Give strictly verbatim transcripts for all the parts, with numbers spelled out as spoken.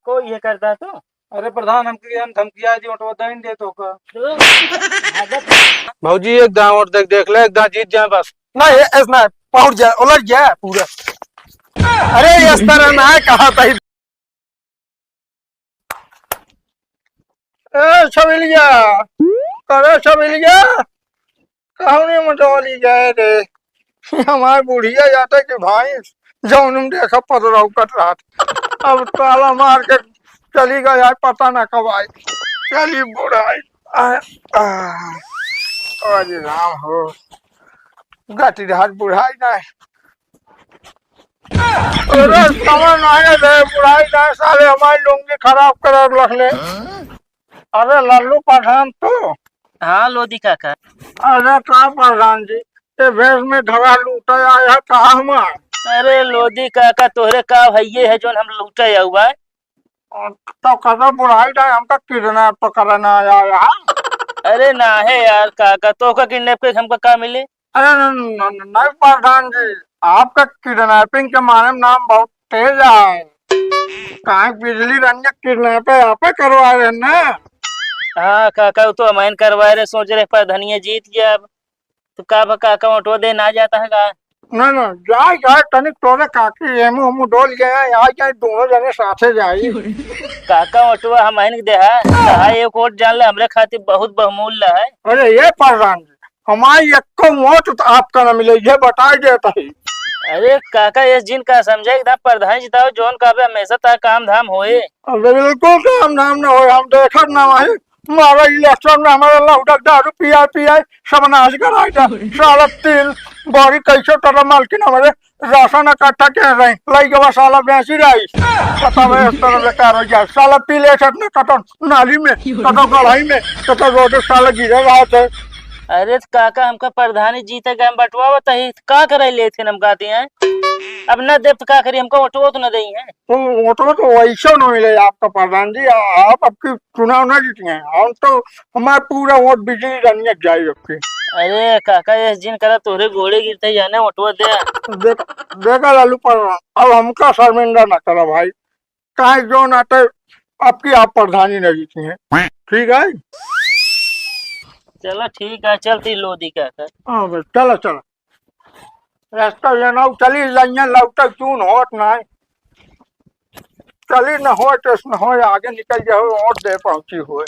को ये करता तू? अरे प्रधान, हमके हम धमकिया दी, ओटवा दइन दे तो का। भौजी, एक दांव और देख, देख ले, एक दांव जीत जाए बस। नहीं, ऐसा नहीं, पहुंच जाए, उलट जाए पूरा। अरे, इस तरह ना है, कहा था ही। ए छबिलिया, अरे छबिलिया, कहने मटोली गए रे? हमार बुढ़िया जाता कि भाई, जौन हम देखा पतरौकत रहत। अब ताला मार के चली गई, आज पता ना कब आई। चली बुढ़ाई। आ, आ, अरे राम हो, गति रहत बुढ़ाई ना। अरे, समझ ना आए रे, बुढ़ाई ना, साले हमारी लुंगी खराब कर रख ले। अरे, लल्लू प्रधान तू? हाँ, लोदी काका। अरे, का प्रधान जी, ये भेष में धरा लूटे आए है, का हमार? अरे, लोदी काका, तोहरे का भइये है, जोन हम लूटे आउबा? तो कदम बुढ़ाई ना, हमका किडनैप तो करना आया यहाँ। अरे, ना है यार, काका, तो का किडनैप के हमका का मिले? अरे न, न, न, नहीं प्रधान जी, आपका किडनैपिंग के मारे में नाम बहुत तेज है। काहे बिजली रंजक किडनैप है, आपे करवा रहे हैं ना? हाँ काका, वो तो हमाइन करवा रहे, सोच रहे प्रधानिया जीत गया। अब तो का बा काका, ओटवा दे ना जाता है का? नहीं, नहीं, जाए, जाए, तनिक तोरे काकी एमू हमू डोल गए हैं, आ जाए, दोनों जने साथे जाई। काका, ओटवा हमाइन के देहा, कहा एक वोट जान ले, हमरे खातिर बहुत बहुमूल्य है। अरे ये प्रधान जी, हमारी एक्को वोट तो आपका ना मिले, ये बताई देता ही। अरे काका, ये जिन का समझे एकदम प्रधान जी, तो जौन का भी हमेशा ता काम धाम होए। अरे बिल्कुल काम धाम ना होए, हम देखत ना वही, मारा इलेक्शन में हमारा लौटक दारू पिया पिया सब नाश कराई था। साला तीन बारी कैसे तरह मालकिन हमारे राशन इकट्ठा के रही, लई गवा साला भैंसी रही। पता नहीं इस तरह बेकार हो जाए, साला पी ले छट में कटन नाली में, कटो गढ़ाई में, कटो रोड साला गिरे रहा थे। अरे त काका, हमका प्रधानी जीते के हम बटवा बताई, त का करे ले थे हम गाते हैं? अब न देब त का करी, हमका ओटवो तो न देई है। तो ओटवा तो वैसे न मिले आपका प्रधान जी, आप अब की चुनाव ना जीती हैं। हम तो, हमारा पूरा वोट बिजली रनियत जाए अब की। अरे काका, ये जिन करा तोरे गोड़े गिरते जाने ओटवा दे। देख, देखा लालू प्रधान, अब हमका शर्मिंदा ना करा भाई। काहे जो नाते आपकी आप प्रधानी नहीं जीती हैं। ठीक है? चलो ठीक है, चलती लोदी का कर। हाँ बस, चलो, चलो। रास्ता लेना चली जाइए, लौटे चून होत ना है। चली न हो तो न हो, आगे निकल जाओ, वोट दे पहुंची हुए।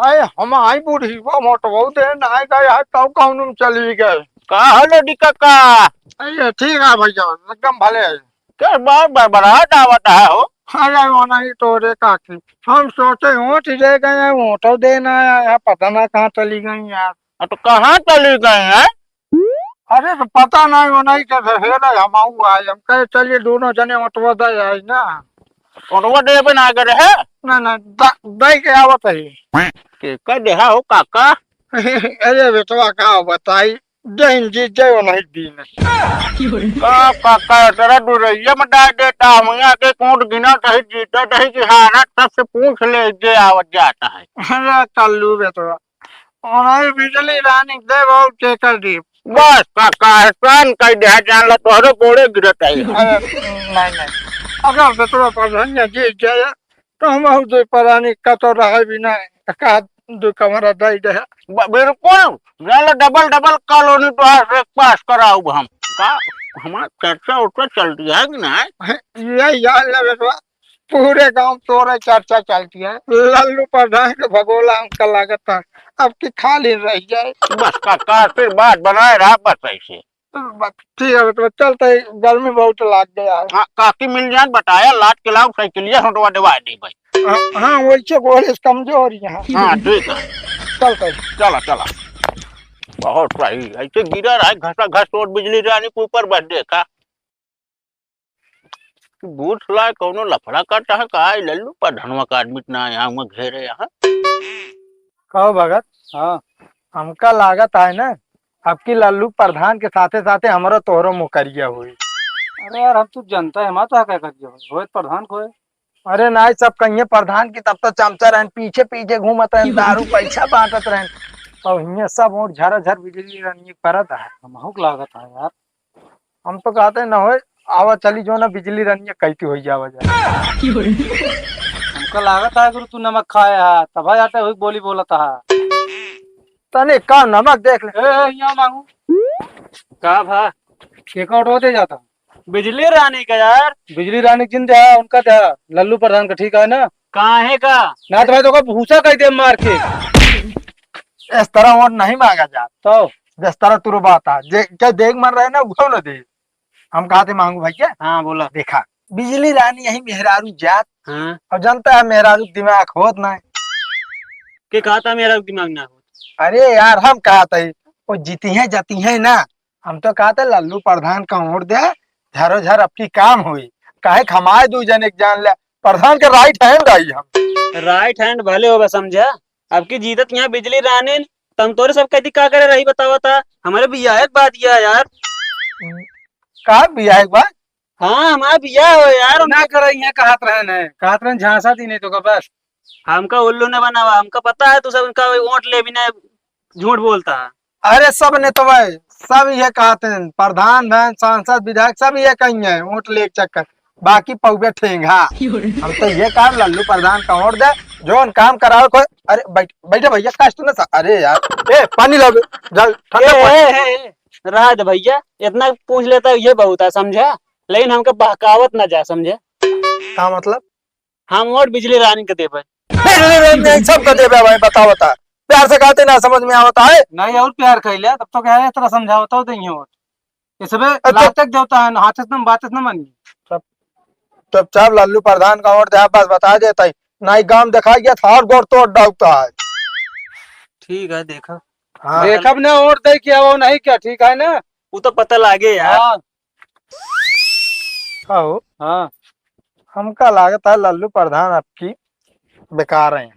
अरे हम आई बूढ़ी, वो मोट बहुत देर ना आए गए, आज तो कौन चली गए। का हाल है डी काका? अरे ठीक है भैया, एकदम भले है। के बार बड़बड़ात आवत है हो? अरे वो नहीं तो रे काकी, हम सोचे वोट दे गए हैं, वोट देना आया है, पता ना कहाँ चली गई यार। हाँ, तो कहाँ चली गई हैं? अरे तो पता नहीं, वो नहीं के हेरे हम आऊ है, हम कहे चलिए दोनों जने ओटवा दे आई ना। ओटवा देबे ना करे है? ना, ना, द-, दे के आवत है। के कर देहा हो काका? अरे बेटवा का बताई, जय हिंद जी, जय वो नहीं दीन। का काका, तेरा दुरैया में डाल देता, हम यहाँ के कूट गिना कहीं जीता कहीं कि हारा, सबसे पूछ ले, जे आवत जाता है। अरे कल्लू बेटवा, उन्हें बिजली रानी दे बहुत के कर दी। बस काका, एहसान कह दे, जान ला तोहरे गोड़े गिरत है। अरे, नहीं, नहीं। अगर बेटवा प्रधान जीत जाए, तो हम और दो परानी का तो रहे भी ना, का दो कमरा दे दे। ब-, बिल्कुल, जान ला डबल, डबल कॉलोनी तो आज से पास कराऊब हम। का हमार चर्चा उर्चा चलती है कि नहीं? ये यार ले बेटवा, पूरे गांव तोरे चर्चा चलती है, लल्लू प्रधान के भगोला हमका लागत है, अब की खाली रह जाए। बस काका, आशीर्वाद बनाए रहा बस ऐसे। बस ठीक है, तो चलते ही, गर्मी बहुत लाग गया है। हाँ, काकी मिल जाए, बताया, लाद के लाओ, साइकिलिया हटवा देवा दे भाई। हाँ, हाँ, वैसे गोड़े से कमजोर ही हैं। हाँ, ठीक है। चलते ही। चला, चला। बहुत सही, ऐसे गिरा रहा है, घसा घस और बिजली रानी के ऊपर बस देखा। बूथ ला कौनो लफड़ा करता है का? ई लल्लू प्रधानवा का आदमी त ना आया हुआ घेरे यहाँ। कहो भगत, हाँ। हमका लागत है ना, अब की लल्लू प्रधान के साथे साथे हमरो तोहरो मुकरिया हुई। अरे यार, हम तो जनता है, माता है का किया हुई? होए त प्रधान को है। अरे नाई, सब कहिए प्रधान की, तब तो चमचा रहन, पीछे पीछे घूमत रहन, दारू पैसा बांटत रहन। तो हियाँ सब वोट झरा झर बिजली रानी परत है। हमहू के लागत है यार। हम तो कहते न होए, आवा चली जो ना बिजली रानी कहती होई जावा जाए। हमका लागत है गुरु तू नमक खाया है, तब जाते हुई बोली बोलत है। तने का नमक देख ले। ए, ए, यहाँ मांगू। का भा? के का ऑटो दे जाता? बिजली रानी का यार। बिजली रानी जिन दे, उनका दे, लल्लू प्रधान का, ठीक है ना? काहे का? ना तो भाई तो का भूसा कह दे मार के। इस तरह वोट नहीं मांगा जात। तो? जिस तरह तू बात है, जे, क्या देख मन रहे ना, वो ना दे। हम कहा थे मांगू भैया? हाँ, बोला। देखा, बिजली रानी यही मेहरारू जात। हाँ। और जनता है मेहरारू दिमाग होत ना है। के कहा था मेहरारू दिमाग ना होत? अरे यार, हम कहा था, वो जीती हैं, जाती हैं ना, हम तो कहा था लल्लू प्रधान का वोट दे, झरो झर अब की काम हुई। काहे कि हमारे दू जने के जान ले, प्रधान के right hand आई हम। Right hand भले होबे समझा, अब की जीतत यहाँ बिजली रानी, तम तोरे सब कहती का करे रही बतावा था, हमारे बियाह के बाद यह यार। का बियाह के बाद? हाँ, हमारे बियाह हो यार। ना करे यहाँ कहत रहे ने, कहत रहे झांसा दी नहीं तो का बस। हमका उल्लू ने बनावा, हमका पता है तू सब उनका वोट ले बिना झूठ बोलता है। अरे सब नेतवा, सब ये कहते हैं, प्रधान भैन, सांसद, विधायक सब ये कही है, वोट ले चक्कर, बाकी पौबे ठेंगा। हम तो ये काम लल्लू प्रधान का वोट दे, जोन काम करावे कोई। अरे बैठ, बैठे भैया, खास तू ना सा-, अरे यार, ए पानी ला बे, जा ठंडा ए, पानी। ए, ए, ए, रहा दे भैया, इतना पूछ लेता है ये बहुत है समझा, लेकिन हमके बहकावत ना जा समझे। का मतलब? हम वोट बिजली रानी के देबे। बिजली रानी सबके देबे भाई, बताओ बता। प्यार से कहते ना समझ में आवता है। नहीं और प्यार कइले, तब तो क्या है, इतना समझावता हो देंगे वोट। ये सबे अच्छा। लालच देवता है, हाथ से ना, बात से ना मानिए। चुपचाप लल्लू प्रधान का वोट दे, बस बता देता है। नहीं गांव देखा गया था और गोड़ तोड़ डालता है। ठीक है, देखा। हाँ। देखब ना वोट दे क्या वो नहीं क्या, ठीक है ना? वो तो पता लागे यार। हाँ। का हो? हाँ। हमका लागत है लल्लू प्रधान आपकी बेकार है।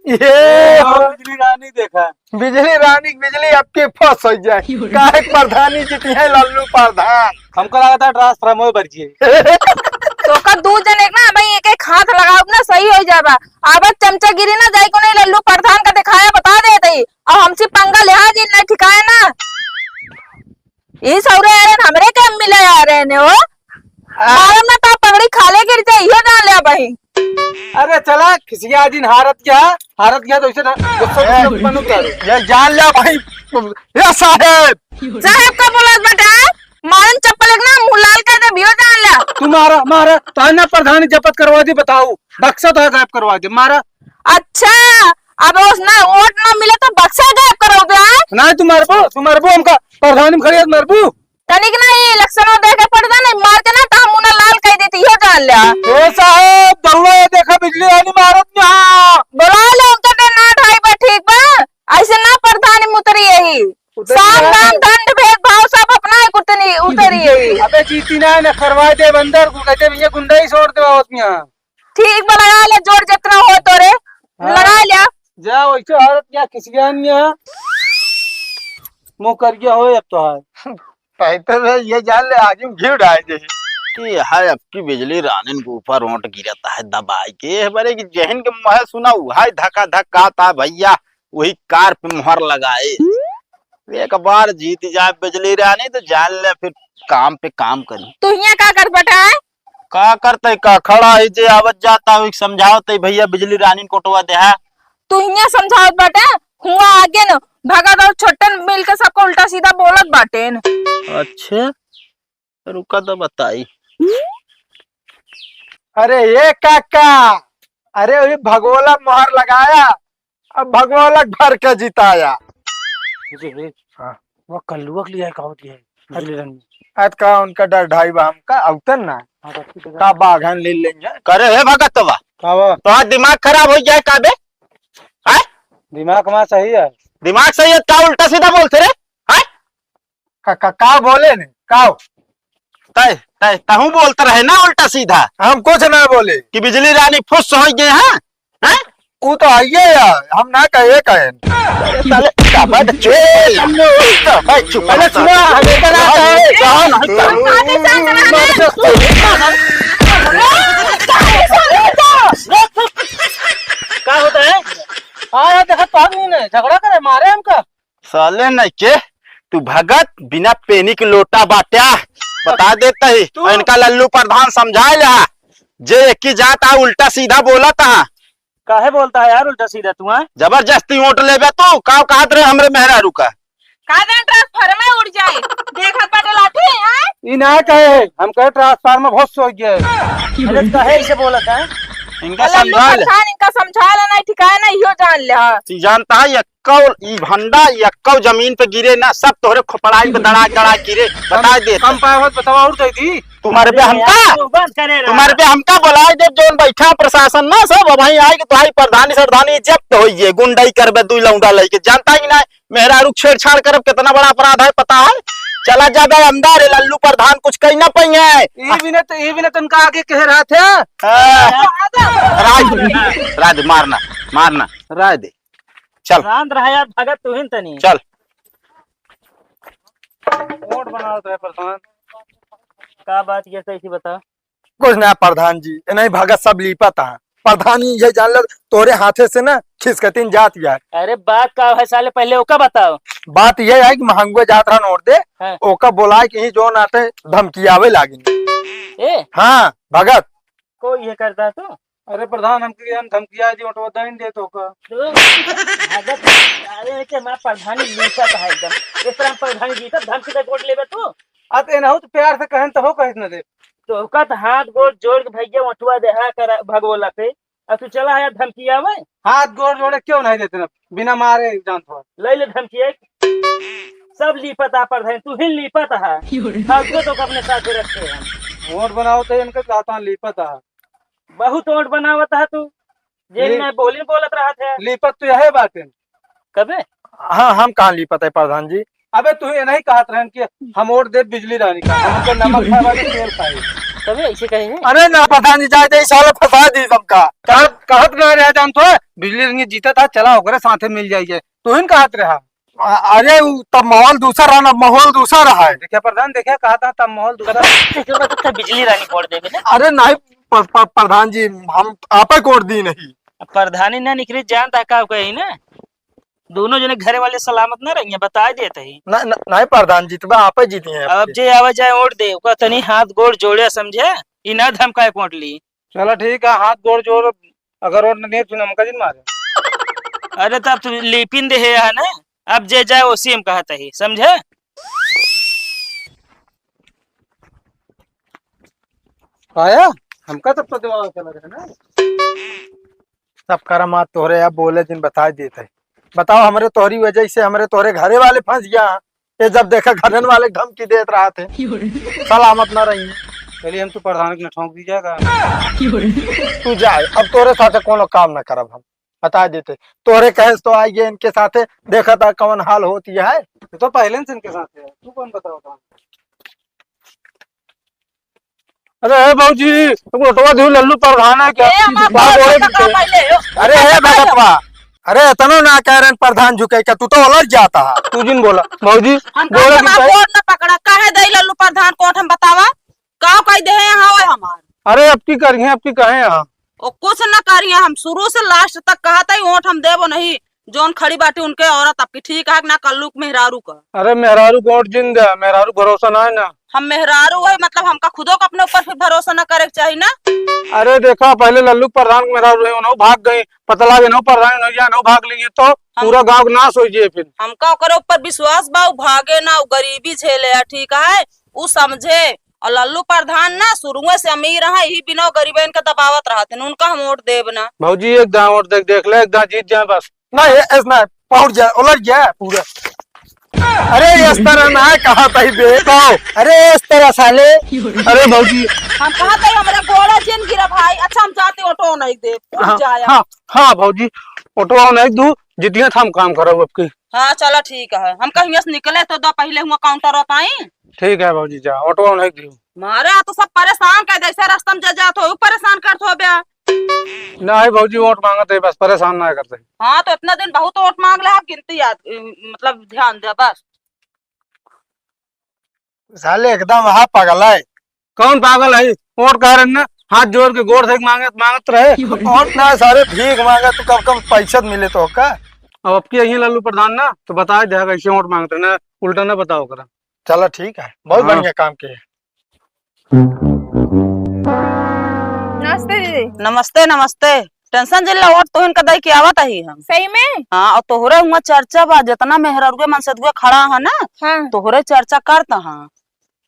ये हाँ, बिजली रानी देखा। बिजली रानी, बिजली आपकी फंस हो जाए। काहे प्रधानी जीती है लल्लू प्रधान। हमको लागत है ट्रांसफार्मर बरजिए। तो का दू जने ना भाई एक एक हाथ लगाओ ना सही हो जाबा। अब चमचागिरी ना जाए को नहीं लल्लू प्रधान का दिखाया बता देते ही। और हमसे पंगा लिहा जी ना ठिकाए ना। ई सौरे आ रहे न, हमरे के मिले आ रहे ने हो। आ। मालूम ना तो पगड़ी खाले गिर जाए, इहो जान ले भाई। अरे चला, खिसिया जिन हारत क्या, हारत क्या तो इसे ना, गुस्सा, गुस्सा ए, मत करो। ये जान ले भाई, ये साहेब। साहेब का बोलत बेटा, मारन चप्पल एक ना मुँह लाल कर दे, इहो जान ले। तू मारा, मारा, ताना प्रधान जपत करवा दे, बताओ, बक्सा तो गायब करवा दे, मारा। अच्छा, अब उस ना वोट ना मिले तो बक्सा गायब करो बे, आय? नहीं, तू मरबो, तू मरबो, हमका प्रधानी में खड़ी है, मरबो। तनिक ना ये इलेक्शन में देखे पड़ता नहीं, मार के ना तो हम उन्हें लाल कह देती, इहो जान लिया। ए साहब, दौड़ा ये देखा बिजली रानी मारत यहाँ। बुला ले उनका के ना ढाई बा, ठीक बा? ऐसे ना प्रधानी में उतरी यही। उतरी साम है। दाम दंड भेदभाव सब अपना ही कुर्तनी उतरी यही। अबे जीती ना, ना करवा दे बंदर को, कहते भैया गुंडा ही छोड़ दे उसमें। ठीक बा, लगा ले जोर जितना हो तोरे, हाँ। लगा लिया। जा वैसे औरत क्या खिसियान में है, मुँह कर गया हो अब तो है। पहले तो ये जान ले आगे में घी उड़ाए दे। ये है अब की बिजली रानिन के ऊपर वोट गिरता है दबाई के, ये बरे की जहन के मुँह सुना हुआ है धक्का धक्का आता है भैया, वही कार पे मुहर लगाए। एक बार जीत जाए बिजली रानी तो जान ले फिर काम पे काम करी। तू हियाँ का कर बैठा है? का करते का, खड़ा है जे आवत जाता है, समझावत है भैया बिजली रानी कोटवा दे है। तू हियाँ समझावत बाटे, हुआ आगे न भगत और छोटन मिलके सबको उल्टा सीधा बोलत बाटेन। अच्छा, रुका तो बताई। अरे ये काका, अरे वही भगोला मोहर लगाया, अब भगवान भर के जिताया। जी, जी। हाँ। वो कल्लुआ के लिए कहो दिया है, बिजली रानी। आज का उनका डर ढाई बा हमका, अउतन ना। हाँ, तो ठीक है। का बाघन ले लेंगे। करे हे भगतवा। का बा? तो आज दिमाग खराब हो जाए का बे? हैं? दिमाग हमारा सही है। दिमाग सही है, का उल्टा सीधा बोलते रे? हैं? का, का, का बोले ने? का? तय, तय, तहूँ बोलत रहे ना उल्टा सीधा। हम कुछ ना बोले। कि बिजली रानी फुस हो गए हैं? हैं? ऊ तो आइए यार, हम ना कहे, कहे। साले, तबे तो चुप। तबे चुप। अरे सुनो, हमें तो ना कहे। कौन है? का होता है? हाँ यार, देखा तो आदमी ने झगड़ा करे, साले नहीं के, तू भगत बिना पेनी के लोटा बाट्या, बता देता ही। तू और इनका लल्लू प्रधान समझाए ले हा, जे एक ही जात आ उल्टा सीधा बोलत हा। काहे बोलता है यार उल्टा सीधा तू, हाँ? जबरदस्ती वोट लेबे तू, का कहत रहे हमरे मेहरारू का? का जान ट्रांसफार्मर उड़ जाए, देखत बाटे लाठी, हाँ? ई ना कहे, हम कहे ट्रांसफार्मर बहुत सोच गया है। अरे काहे ऐसे बोलत है? इनका अरे समझा ले। प्रधान, इनका समझा ले, नहीं ठिकाए ना, इहो जान ले, हाँ। ती जानता है, यक्कौ, ई भंडा, यक्कौ जमीन पे गिरे ना, सब तोहरे खोपड़ाई पे दड़ा दड़ा गिरे, बता दे। कम पाए होत बतावा और दे दी। तुम्हारे पे अरे हमका, यार, तू बस करे रहा। तुम्हारे पे हमका बोलाए दे, जोन बैठा प्रशासन ना, सब अब वहीं आए कि तुम्हारी प्रधानी सरधानी जब्त होइए, गुंडई करबे, दुई लौंडा लइके, जानता ही ना, मेहरारू छेड़छाड़ करब कितना बड़ा अपराध है, पता है? चला जाबे अंदर, ये लल्लू प्रधान कुछ कही ना पाइए। ई भी ना तो, ई भी ना तुमका आगे कह रहा था। हाँ। राय दे, राय दे, मारना, मारना, राय दे। चल। शांत रहा यार, भगत तू ही तनी। चल। वोट बनावत रहे प्रधान। का बात ये सही सी बता। कुछ ना प्रधान जी, इन्हीं भगत सब लीपत है। प्रधान जी, ये जान लो, तोरे हाथे से ना खिसकतीन जात यार। अरे बात का है साले, पहले ओका बताओ। बात ये है कि महंगो जात रहा नोट दे, हाँ। ओका बोलाए कि ही जो नाटे धमकियावे लागिन। ए? हाँ, भगत। कोई ये करता है तू? अरे प्रधान, हमके हम धमकिया दी, ओटवा दाइन दे तो का? तू भगत, अरे के हमारा प्रधानी लीपत है एकदम। इस तरह हम प्रधानी जीतब, धमकी दे वोट लेबे तू? अब एनहु तो प्यार से कहन तो हो कहित न दे। तो ओका तो हाथ गोड़ जोड़ के भैया ओटवा दे, हाँ कर भगवला पे। अब तू चला यार धमकियावे। हाथ गोड़ जोड़े क्यों नहीं देते ना, बिना मारे जान तो। ले ले धमकिया। सब लीपत आ प्रधान, तू ही लीपत है। फालतू तो अपने साथ रखे हैं। वोट बनाओ तो इनके कहता लीपत है। बहुत वोट बनावत है तू, जेल ली-, में बोली बोलत रहा थे। लीपत तो यही बात है। कबे? हाँ, हम कहाँ लीपत है प्रधान जी? अबे तू ये नहीं कहत रहन कि हम वोट दे बिजली रानी का, हम तो नमक खाए वाले तेल खाए। कबे ऐसे कहे हैं? अरे ना प्रधान जी, जाए दे, साले फंसा दी सबका। कहत, कहत ना रहे जान तो, बिजली रानी जीता था, चला ओकरे साथे मिल जाइए, तू ही कहत रहा। अ-, अरे उ तब माहौल दूसरा रहा ना, माहौल दूसरा रहा है। देखिए प्रधान, देखिए कहा था तब माहौल दूसरा। तो बिजली रानी वोट देबे ना। अरे नहीं प-, प-, प्रधान जी, हम आपे वोट दी नहीं। अब प्रधानी ना निकली, जानता का कही ना, दोनों जने घरे वाले सलामत ना रहिए, बता देते ही। ना, ना, नहीं प्रधान जी, तो आपे जीती हैं अब आपके। जे आवे जाए वोट दे, ओका तनी हाथ गोड़ जोड़े समझे, ई ना धमकाए वोट ली। चला ठीक है, हाथ गोड़ जोड़, अगर वोट न दिए तो हमका जिन मारे। अरे तब तू लीपिन दे है ना, अब जे जाए ओसी हम कहत ही, समझे? आया? हमका तब तो दिमाग चला गया ना। सब करामात तोहरे अब बोले जिन बताए देत है। बताओ, हमरे तोहरी वजह से हमरे तोहरे घरे वाले फंस गया। ये जब देखा घरन वाले धमकी देत रहा थे, सलामत ना रही। चलिए हम तो प्रधान के न ठोंक दी जाएगा। तू जाए, अब तोरे साथे कोनो काम ना करब हम, बता देते। तोरे कहे से तो आई गए इनके साथे, देखा था कौन हाल होती है। तू तो पहले से इनके साथ है, तू कौन बताओ था? अरे हे भौजी, तू ओटवा दिहू लल्लू प्रधान है क्या? ए, हमार बाप बोले बाप का पहले हो। अरे हे भगतवा, अरे इतनो ना कह रहे प्रधान झुके का, तू तो अलग जाता है। तू जिन बोला भौजी, हम बोले कहा कि हमार भाई गोड़ न पकड़ा, काहे दई लल्लू प्रधान कोट हम बतावा? का कह दे हैं यहाँ ओए हमार? अरे अब की करिए, अब की कहे यहाँ? ओ कुछ न करिए, हम शुरू से लास्ट तक कहा था वोट हम देबो नहीं। जौन खड़ी बाटी उनके औरत आपकी ठीक है कि ना कल्लू के मेहरारू का? अरे मेहरारू के वोट जिन दे, मेहरारू भरोसा ना है ना। हम मेहरारू है, मतलब हमका खुदो का अपने ऊपर फिर भरोसा ना करे के चाही ना। अरे देखा, पहले लल्लू प्रधान के मेहरारू रहे, उन्हों भाग गई, पता लागे उन्हों प्रधान नहीं जाए, उन्हों भाग लेंगे तो हम पूरा गांव के नाश हो जाए फिर। हमका ओकरे ऊपर विश्वास बा, उ भागे ना, उ गरीबी झेले है, ठीक है, उ समझे। और लल्लू प्रधान ना शुरुए से अमीर है, यही बिना गरीबन के दबावत रहत हैं, उनका हम वोट देब ना। भौजी एक दांव वोट देख, देख ले, एक दांव जीत जाए बस। ना, ये, ऐस ना, पहुंच जाए, उलट जाए पूरा। अरे, इस तरह ना कहा था ही बे। कहो। अरे, इस तरह साले। अरे भौजी। हम कहा था ही हमरे गोड़ा जिन गिरा भाई। अच्छा, हम जाते ऑटो नहीं दे, पहुंच हाँ, जाए। हाँ, हाँ भौजी, ऑटो नहीं दू, जितिया था हम काम करब अब की। हाँ, चला ठीक है, हम कहीं से निकले तो दो पहले हुआ काउंटर पाई। ठीक है भौजी, जा, ऑटो नहीं दियो। मारे आ तो सब परेशान कर दे, ऐसे रास्ता में जा जात हो, परेशान करत हो बे। नहीं भौजी, वोट मांगत है, बस परेशान ना करते। हाँ, तो इतना दिन बहुत वोट मांग ले, आप गिनती याद, मतलब ध्यान दे बस। साले एकदम हाँ पागल है। कौन पागल है? वोट कह रहे ना, हाथ जोड़ के गोड़ से मांगत, मांगत रहे। वोट ना सारे भीख मांगत, तो कब कब पैसा मिले तो का? अब अबकी यही लल्लू प्रधान ना, तो बताए देहा कैसे वोट मांगते ना, उल्टा ना बताओ करा। चला ठीक है, बहुत हाँ। बढ़िया काम किए। नमस्ते दीदी। नमस्ते, नमस्ते। Tension जिन ला, वोट तोहिन का दई के आवत ही हम। सही में? हाँ, और तोहरे हुआ चर्चा बा, जितना मेहररुए मनसेधुए खड़ा है ना, हाँ। तोहरे चर्चा करता हाँ।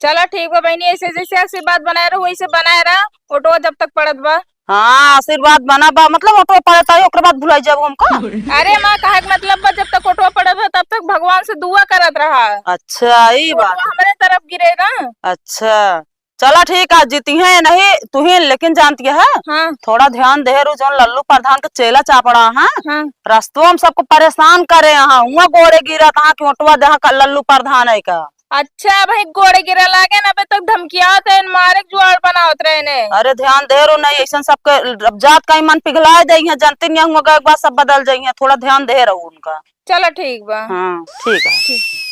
चला ठीक बा बहिनी, ऐसे जैसे आशीर्वाद बनाए रहो, वैसे बनाए रहा, वोटवा जब तक पड़त बा। हाँ, आशीर्वाद बना बा, मतलब वोटवा पड़त आई, ओकरे बाद भुलाई जाबू हमका? अरे माँ, कहे के मतलब बा, जब तक वोटवा पड़त बा, तब तक भगवान से दुआ करत रहा। अच्छा, ई बात। वोटवा हमरे तरफ गिरे ना। अच्छा, चला ठीक है, जीती है नहीं तुहिन, लेकिन जानती है, हाँ। थोड़ा ध्यान दे रू, जौन लल्लू प्रधान के चेला चापड़ा है, हाँ। रस्तवा में सबको परेशान करे हैं, हुआ गोड़े गिरत हाँ कि वोटवा देहा का लल्लू प्रधान है का। अच्छा, भाई गोड़े गिरे लागे ना, अबे तक धमकियात है, मारे के जुआड़ बनावत रहे ने। अरे ध्यान दे रू नहीं, ऐसन सबके अब जात का ईमान पिघलाए दे हैं, जानती नहीं हुआ गए एक बार सब बदल जाई हैं, थोड़ा ध्यान दे रू उनका। चला ठीक बा। हाँ, ठीक है। ठीक।